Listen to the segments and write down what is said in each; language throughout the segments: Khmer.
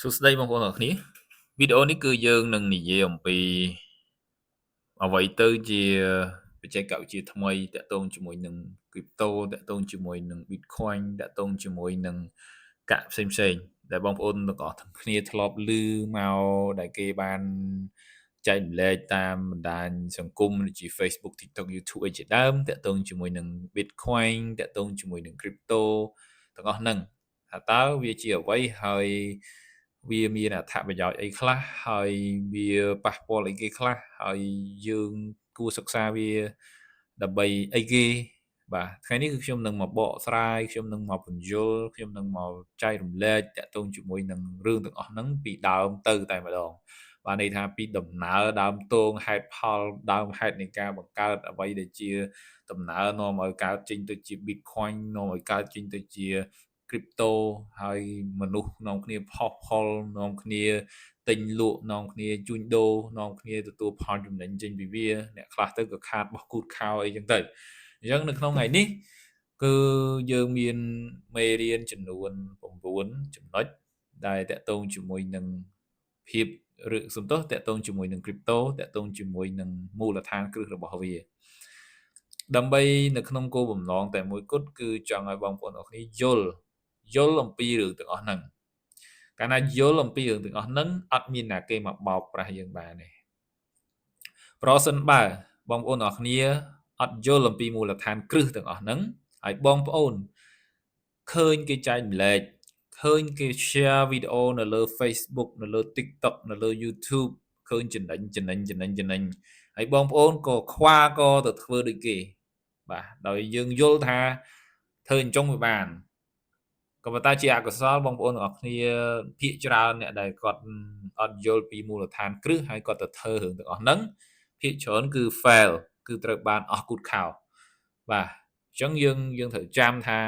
សួស្តីបងប្អូនទាំងអស់គ្នាវីដេអូនេះគឺយើងនឹងនិយាយអំពីអ្វីទៅជាបច្ចេកវិទ្យាថ្មីតាក់ទងជាមួយនឹង crypto តាក់ទងជាមួយនឹង Bitcoin តាក់ទងជាមួយនឹងកាក់ផ្សេងផ្សេងដែលបងប្អូនទាំងអស់គ្នាធ្លាប់ឮមកដែលគេបានចែករំលែកតាមបណ្ដាញសង្គមដូចជា Facebook, TikTok, YouTube អីជាដើមតាក់ទងជាមួយនឹង Bitcoin តាក់ទងជាមួយនឹង crypto ទាំងអស់ហ្នឹងថាតើវាជាអ្វីហើយវាមានអត្ថប្រយោជន៍អីខ្លះហើយវាប៉ះពាល់អីគេខ្លះហើយយើងគួរសិក្សាវាដើម្បីអីគេបាទថ្ងៃនេះគឺខ្ញុំនឹងមកបកស្រាយខ្ញុំនឹងមកពន្យល់ខ្ញុំនឹងមកចែករំលែកតាក់ទងជាមួយនឹងរឿងទាំងអស់ហ្នឹងពីដើមទៅតែម្ដងបាទន័យថាពីដំណើរដើមទងហេតុផលដើមហេតុនៃការបង្កើតអ្វីដែលជាដំណើរនាំឲ្យកើតចេញទៅជា Bitcoin នាំឲ្យកើតចេញទៅជា crypto ហើយមនុស្សនាំគ្នាផុសផុលនាំគ្នាទិញលក់នាំគ្នាជួញដូរនាំគ្នាទទួលផលចំណេញចេញពីវាអ្នកខ្លះទៅក៏ខាតបោះគូតខោអីចឹងទៅអញ្ចឹងនៅក្នុងថ្ងៃនេះគឺយើងមានមេរៀនចំនួន9ចំណុចដែលតាក់ទងជាមួយនឹងភាពឬសំទោសតាក់ទងជាមួយនឹង crypto តាក់ទងជាមួយនឹងមូលដ្ឋានគ្រឹះរបស់វាដើម្បីនៅក្នុងគោលបំណងតែមួយគត់គឺចង់ឲ្យបងប្អូនអរគ្នាយល់យល់អំពីរឿងទាំងអស់ហ្នឹងកាលណាយល់អំពីរឿងទាំងអស់ហ្នឹងអត់មានណាគេមកបោកប្រាស់យើងបានទេប្រសិនបើបងប្អូនអរគ្នាអត់យល់អំពីមូលដ្ឋានគ្រឹះទាំងអស់ហ្នឹងហើយបងប្អូនឃើញគេចែកម្លែកឃើញគេ share វីដេអូនៅលើ Facebook នៅលើ TikTok នៅលើ YouTube ឃើញចំណេញចំណេញចំណេញចំណេញហើយបងប្អូនក៏ខ្វាក៏ទៅធ្វើដូចគេបាទដោយយើងយល់ថាធ្វើអញ្ចឹងវាបានក៏ប៉ុន្តែជាអកុសលបងប្អូនទាំងអស់គ្នាភាកច្រើនអ្នកដែលគាត់អត់យល់ពីមូលដ្ឋានគ្រឹះហើយគាត់ទៅធ្វើរឿងទាំងអស់ហ្នឹងភាកច្រើនគឺ fail គឺត្រូវបានអស់គូតខោបាទអញ្ចឹងយើងយើងត្រូវចាំថា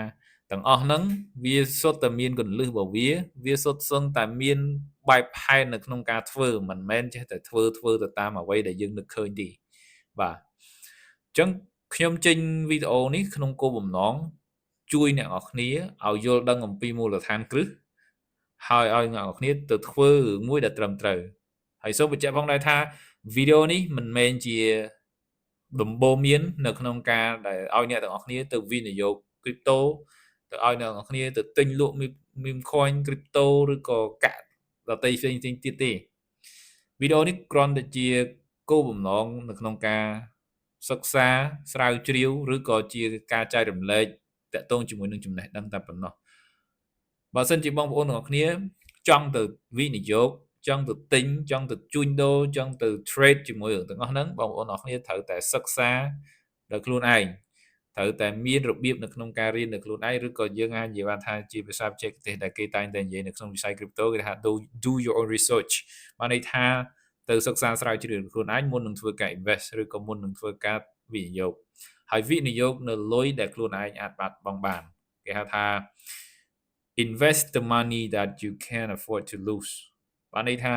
ទាំងអស់ហ្នឹងវាសុទ្ធតែមានកលឹះរបស់វាវាសុទ្ធសឹងតែមានបែបផែននៅក្នុងការធ្វើមិនមែនចេះតែធ្វើធ្វើទៅតាមអ្វីដែលយើងនឹកឃើញទេបាទអញ្ចឹងខ្ញុំចេញវីដេអូនេះក្នុងគោលបំណងជួយអ្នកនរគ្នាឲ្យយល់ដឹងអំពីមូលដ្ឋានគ្រឹះហើយឲ្យអ្នកនរគ្នាទៅធ្វើរឿងមួយដែលត្រឹមត្រូវហើយសូមបញ្ជាក់ផងដែរថាវីដេអូនេះមិនមែនជាដំបូន្មាននៅក្នុងការដែលឲ្យអ្នកទាំងអស់គ្នាទៅវិនិយោគ crypto ទៅឲ្យអ្នកទាំងអស់គ្នាទៅទិញលក់ meme coin crypto ឬក៏កាក់ដទៃផ្សេងផ្សេងទៀតទេវីដេអូនេះគ្រាន់តែជាគោលបំណងនៅក្នុងការសិក្សាស្រាវជ្រាវឬក៏ជាការចែករំលែកតាក់ទងជាមួយនឹងចំណេះដឹងតែប៉ុណ្ណោះបើសិនជាបងប្អូនទាំងអស់គ្នាចង់ទៅវិនិយោគចង់ទៅទិញចង់ទៅជួញដូរចង់ទៅ trade ជាមួយរឿងទាំងអស់ហ្នឹងបងប្អូនទាំងអស់គ្នាត្រូវតែសិក្សាដោយខ្លួនឯងត្រូវតែមានរបៀបនៅក្នុងការរៀននៅខ្លួនឯងឬក៏យើងអាចនិយាយបានថាជាភាសាបច្ចេកទេសដែលគេតែងតែនិយាយនៅក្នុងវិស័យ crypto គេថា do your own research បានន័យថាទៅសិក្សាស្រាវជ្រាវខ្លួនឯងមុននឹងធ្វើការ invest ឬក៏មុននឹងធ្វើការវិនិយោគហើយវិនិយោគនៅលុយដែលខ្លួនឯងអាចបាត់បង់បានគេហៅថា invest the money that you can afford to lose បានន័យថា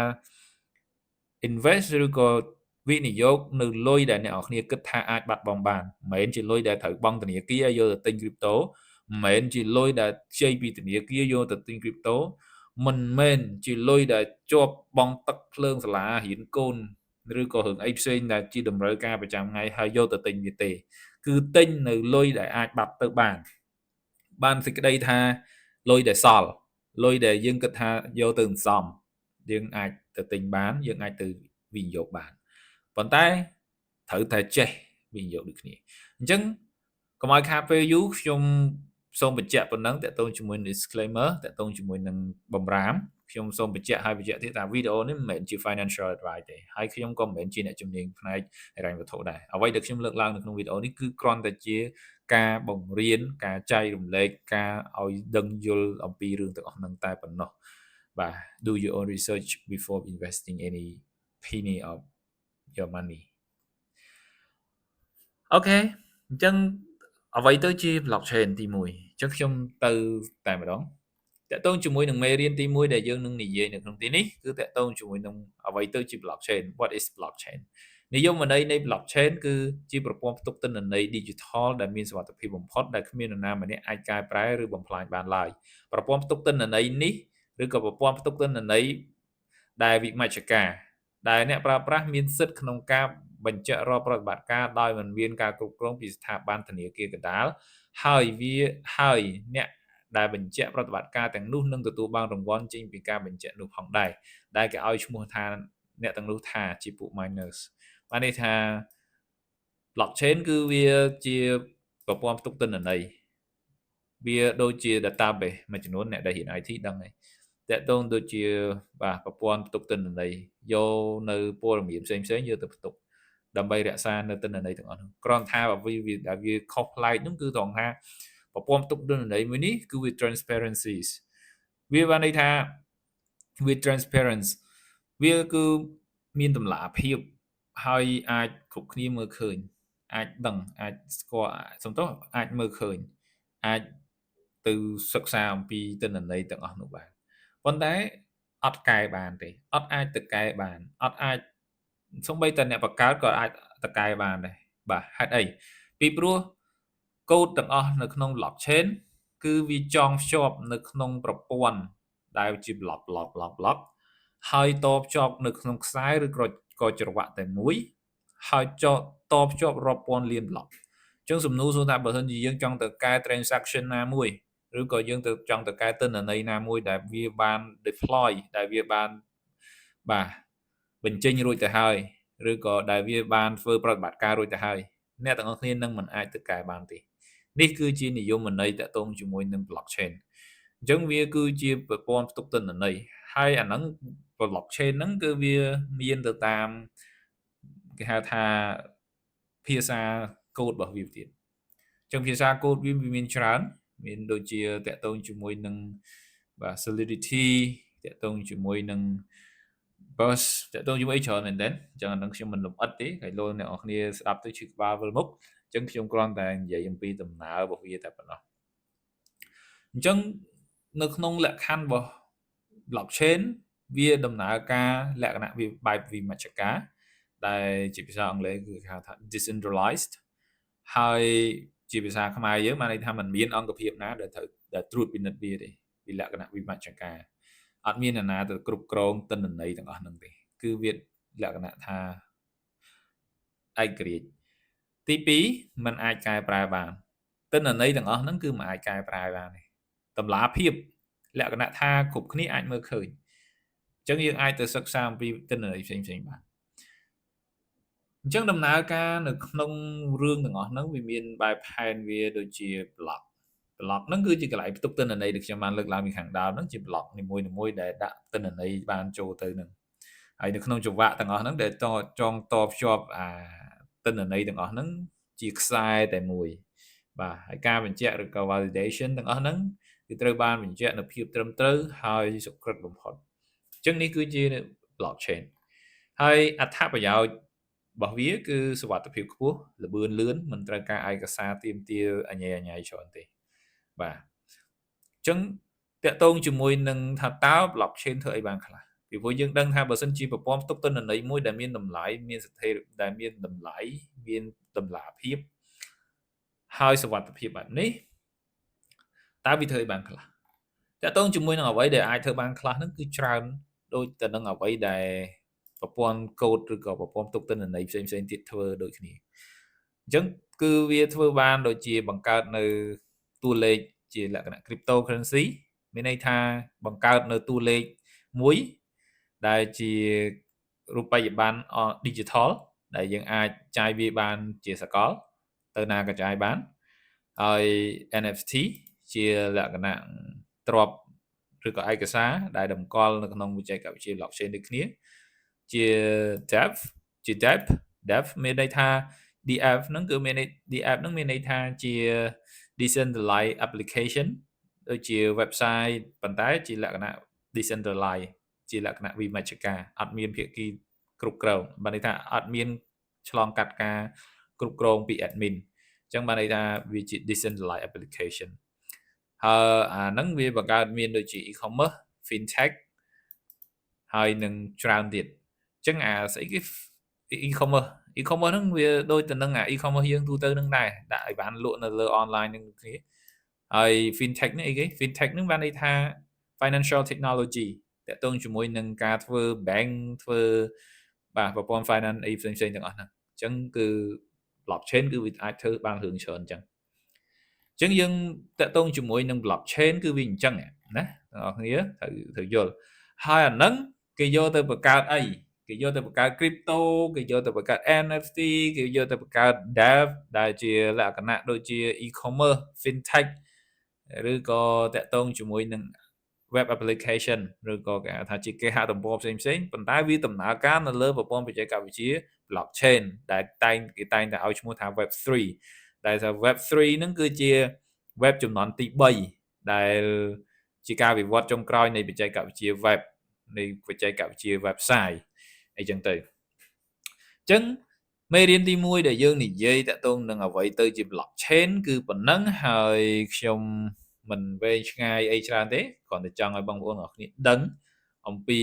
invest ឬក៏វិនិយោគនៅលុយដែលអ្នកនរគ្នាគិតថាអាចបាត់បង់បានមិនមែនជាលុយដែលត្រូវបង់ធនាគារយកទៅទិញ crypto មិនមែនជាលុយដែលខ្ចីពីធនាគារយកទៅទិញ crypto មិនមែនជាលុយដែលជាប់បង់ទឹកភ្លើងសាលារៀនកូនឬក៏រឿងអីផ្សេងដែលជាតម្រូវការប្រចាំថ្ងៃហើយយកទៅទិញវាទេគឺទិញនៅលុយដែលអាចបាត់ទៅបានបានសេចក្តីថាលុយដែលសល់លុយដែលយើងគិតថាយកទៅសន្សំយើងអាចទៅទិញបានយើងអាចទៅវិនិយោគបានប៉ុន្តែត្រូវតែចេះវិនិយោគដូចគ្នាអញ្ចឹងកុំឲ្យខាតពេលយូរខ្ញុំសូមបញ្ជាក់ប៉ុណ្ណឹងតកតងជាមួយនឹង disclaimer តកតងជាមួយនឹងបំរាមខ្ញុំសូមបញ្ជាក់ហើយបញ្ជាក់ទៀតថាវីដេអូនេះមិនមែនជា financial advice ទេហើយខ្ញុំក៏មិនមែនជាអ្នកជំនាញផ្នែកហិរញ្ញវត្ថុដែរអ្វីដែលខ្ញុំលើកឡើងនៅក្នុងវីដេអូនេះគឺគ្រាន់តែជាការបង្រៀនការចែករំលែកការឲ្យដឹងយល់អំពីរឿងទាំងអស់ហ្នឹងតែប៉ុណ្ណោះបាទ Do your own research before investing any penny of your money. Okay អញ្ចឹងអ្វីទៅជា blockchain ទី1អញ្ចឹងខ្ញុំទៅតែម្ដងតាក់ទងជាមួយនឹងមេរៀនទី1ដែលយើងនឹងនិយាយនៅក្នុងទីនេះគឺតាក់ទងជាមួយនឹងអ្វីទៅជា blockchain. What is blockchain? និយមន័យនៃ blockchain គឺជាប្រព័ន្ធផ្ទុកទិន្នន័យ digital ដែលមានសុវត្ថិភាពបំផុតដែលគ្មាននរណាម្នាក់អាចកែប្រែឬបំផ្លាញបានឡើយប្រព័ន្ធផ្ទុកទិន្នន័យនេះ ឬក៏ប្រព័ន្ធផ្ទុកទិន្នន័យដែលវិមជ្ឈការដែលអ្នកប្រើប្រាស់មានសិទ្ធិក្នុងការបញ្ជាក់រាល់ប្រតិបត្តិការដោយមិនមានការគ្រប់គ្រងពីស្ថាប័នធនាគារកណ្ដាលហើយវាហើយអ្នកដែលបញ្ជាក់ប្រតិបត្តិការទាំងនោះនឹងទទួលបានរង្វាន់ចេញពីការបញ្ជាក់នោះផងដែរដែលគេឲ្យឈ្មោះថាអ្នកទាំងនោះថាជាពួក miners បានន័យថា blockchain គឺវាជាប្រព័ន្ធផ្ទុកទិន្នន័យវាដូចជា database មួយចំនួនអ្នកដែលរៀន IT ដឹងហើយតកតងដូចជាបាទប្រព័ន្ធផ្ទុកទិន្នន័យយកនៅព័ត៌មានផ្សេងផ្សេងយកទៅផ្ទុកដើម្បីរក្សានៅទិន្នន័យទាំងអស់នោះគ្រាន់ថាវាដែលវាខុសប្លែកនោះគឺត្រង់ថាប្រព័ន្ធផ្ទុកទិន្នន័យមួយនេះគឺវា transparency វាបានន័យថាវា transparent វាគឺមានតម្លាភាពហើយអាចគ្រប់គ្នាមើលឃើញអាចដឹងអាចស្គាល់សំទោសអាចមើលឃើញអាចទៅសិក្សាអំពីទិន្នន័យទាំងអស់នោះបានប៉ុន្តែអត់កែបានទេអត់អាចទៅកែបានអត់អាចសូម្បីតែអ្នកបង្កើតក៏អាចទៅកែបានដែរបាទហេតុអីពីព្រោះកូដទាំងអស់នៅក្នុង blockchain គឺវាចងភ្ជាប់នៅក្នុងប្រព័ន្ធដែលជា block block block block ហើយតភ្ជាប់នៅក្នុងខ្សែឬក៏ច្រវាក់តែមួយហើយចតភ្ជាប់រាប់ពាន់លាន block អញ្ចឹងសំណួរសួរថាបើសិនជាយើងចង់ទៅកែ transaction ណាមួយឬក៏យើងទៅចង់ទៅកែទិន្នន័យណាមួយដែលវាបាន deploy ដែលវាបានបាទបញ្ចេញរួចទៅហើយឬក៏ដែលវាបានធ្វើប្រតិបត្តិការរួចទៅហើយអ្នកទាំងអស់គ្នានឹងមិនអាចទៅកែបានទេនេះគឺជានិយមន័យតកតងជាមួយនឹង blockchain អញ្ចឹងវាគឺជាប្រព័ន្ធផ្ទុកទិន្នន័យហើយអាហ្នឹង blockchain ហ្នឹងគឺវាមានទៅតាមគេហៅថាភាសាកូដរបស់វាទៀតអញ្ចឹងភាសាកូដវាមានច្រើនមានដូចជាតកតងជាមួយនឹងបាទ Solidity តកតងជាមួយនឹង Bus តកតងជាមួយអីច្រើនមែនទែនអញ្ចឹងអានឹងខ្ញុំមិនលម្អិតទេក្រែងលោអ្នកនរគ្នាស្ដាប់ទៅឈឺក្បាលវិលមុខអញ្ចឹងខ្ញុំគ្រាន់តែនិយាយអំពីដំណើររបស់វាតែប៉ុណ្ណោះអញ្ចឹងនៅក្នុងលក្ខខណ្ឌរបស់ blockchain វាដំណើរការលក្ខណៈវាបែបវិមជ្ឈការដែលជាភាសាអង់គ្លេសគឺគេហៅថា decentralized ហើយជាភាសាខ្មែរយើងបានន័យថាมันមានអង្គភាពណាដែលត្រូវដែលត្រួតពិនិត្យវាទេវាលក្ខណៈវិមជ្ឈការអត់មានអ្នកណាទៅគ្រប់គ្រងទិន្នន័យទាំងអស់ហ្នឹងទេគឺវាលក្ខណៈថាឯករាជ្យទី2มันអាចកែប្រែបានទិន្នន័យទាំងអស់ហ្នឹងគឺមិនអាចកែប្រែបានទេតម្លាភាពលក្ខណៈថាគ្រប់គ្នាអាចមើលឃើញអញ្ចឹងយើងអាចទៅសិក្សាអំពីទិន្នន័យផ្សេងផ្សេងបានអញ្ចឹងដំណើរការនៅក្នុងរឿងទាំងអស់ហ្នឹងវាមានបែបផែនវាដូចជា block block ហ្នឹងគឺជាកន្លែងផ្ទុកទិន្នន័យដែលខ្ញុំបានលើកឡើងពីខាងដើមហ្នឹងជា block នីមួយៗដែលដាក់ទិន្នន័យបានចូលទៅហ្នឹងហើយនៅក្នុងចង្វាក់ទាំងអស់ហ្នឹងដែលតចងតភ្ជាប់អាទិន្នន័យទាំងអស់ហ្នឹងជាខ្សែតែមួយបាទហើយការបញ្ជាក់ឬក៏ validation ទាំងអស់ហ្នឹងគឺត្រូវបានបញ្ជាក់នៅភាពត្រឹមត្រូវហើយសុក្រិតបំផុតអញ្ចឹងនេះគឺជា blockchain ហើយអត្ថប្រយោជន៍របស់វាគឺសុវត្ថិភាពខ្ពស់ល្បឿនលឿនមិនត្រូវការឯកសារទាមទារអញ្ញែអញ្ញៃច្រើនទេបាទអញ្ចឹងតកតងជាមួយនឹងថាតើ blockchain ធ្វើអីបានខ្លះពីព្រោះយើងដឹងថាបើសិនជាប្រព័ន្ធផ្ទុកទិន្នន័យមួយដែលមានតម្លៃមានស្ថិរដែលមានតម្លៃមានតម្លាភាពហើយសុវត្ថិភាពបែបនេះតើវាធ្វើអីបានខ្លះតកតងជាមួយនឹងអ្វីដែលអាចធ្វើបានខ្លះហ្នឹងគឺច្រើនដូចទៅនឹងអ្វីដែលប្រព័ន្ធកូដឬក៏ប្រព័ន្ធផ្ទុកទិន្នន័យផ្សេងផ្សេងទៀតធ្វើដូចគ្នាអញ្ចឹងគឺវាធ្វើបានដូចជាបង្កើតនៅតួលេខជាលក្ខណៈ cryptocurrency មានន័យថាបង្កើតនៅតួលេខមួយដែលជារូបិយប័ណ្ណ digital ដែលយើងអាចចាយវាបានជាសកលទៅណាក៏ចាយបានហើយ NFT ជាលក្ខណៈទ្រព្យឬក៏ឯកសារដែលតម្កល់នៅក្នុងបច្ចេកវិទ្យា blockchain ដូចគ្នាជា DApp ជា DApp DApp មានន័យថា DF ហ្នឹងគឺមានន័យ DApp ហ្នឹងមានន័យថាជា decentralized application ដូចជា website ប៉ុន្តែជាលក្ខណៈ decentralized ជាលក្ខណៈវិមជ្ឈការអត់មានភាគីគ្រប់គ្រងបានន័យថាអត់មានឆ្លងកាត់ការគ្រប់គ្រងពី admin អញ្ចឹងបានន័យថាវាជា decentralized application ហើយអាហ្នឹងវាបង្កើតមានដូចជា e-commerce fintech ហើយនឹងច្រើនទៀតអញ្ចឹងអាស្អីគេ e-commerce e-commerce ហ្នឹងវាដូចទៅនឹងអា e-commerce យើងទូទៅនឹងដែរដាក់ឲ្យបានលក់នៅលើ online នឹងគ្នាហើយ fintech នេះអីគេ fintech ហ្នឹងបានន័យថា Financial technology ទាក់ទងជាមួយនឹងការធ្វើ bank ធ្វើបាទប្រព័ន្ធ finance អីផ្សេងៗទាំងអស់ហ្នឹងអញ្ចឹងគឺ blockchain គឺវាអាចធ្វើបានរឿងច្រើនអញ្ចឹងអញ្ចឹងយើងទាក់ទងជាមួយនឹង blockchain គឺវាអញ្ចឹងណាអ្នកនរគ្នាត្រូវត្រូវយល់ហើយអាហ្នឹងគេយកទៅបង្កើតអីគេយកទៅបង្កើត crypto គេយកទៅបង្កើត NFT គេយកទៅបង្កើត DApp ដែលជាលក្ខណៈដូចជា e-commerce, fintech ឬក៏ទាក់ទងជាមួយនឹង web application ឬក៏គេហៅថាជាគេហទំព័រផ្សេងផ្សេងប៉ុន្តែវាដំណើរការនៅលើប្រព័ន្ធបច្ចេកវិទ្យា blockchain ដែលតែងគេតែងតែឲ្យឈ្មោះថា web 3ដែលថា web 3ហ្នឹងគឺជា web ជំនាន់ទី3ដែលជាការវិវត្តចុងក្រោយនៃបច្ចេកវិទ្យា web នៃបច្ចេកវិទ្យា website អីចឹងទៅអញ្ចឹងមេរៀនទី1ដែលយើងនិយាយទាក់ទងនឹងអ្វីទៅជា blockchain គឺប៉ុណ្ណឹងហើយខ្ញុំមិនវែងឆ្ងាយអីច្រើនទេគ្រាន់តែចង់ឲ្យបងប្អូនអរគ្នាដឹងអំពី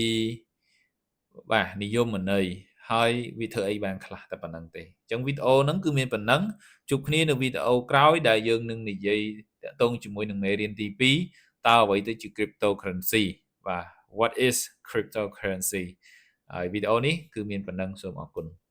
បាទនិយមន័យហើយវាធ្វើអីបានខ្លះតែប៉ុណ្ណឹងទេអញ្ចឹងវីដេអូហ្នឹងគឺមានប៉ុណ្ណឹងជួបគ្នានៅវីដេអូក្រោយដែលយើងនឹងនិយាយទាក់ទងជាមួយនឹងមេរៀនទី2តើអ្វីទៅជា cryptocurrency បាទ what is cryptocurrency ហើយវីដេអូនេះគឺមានប៉ុណ្ណឹងសូមអរគុណ។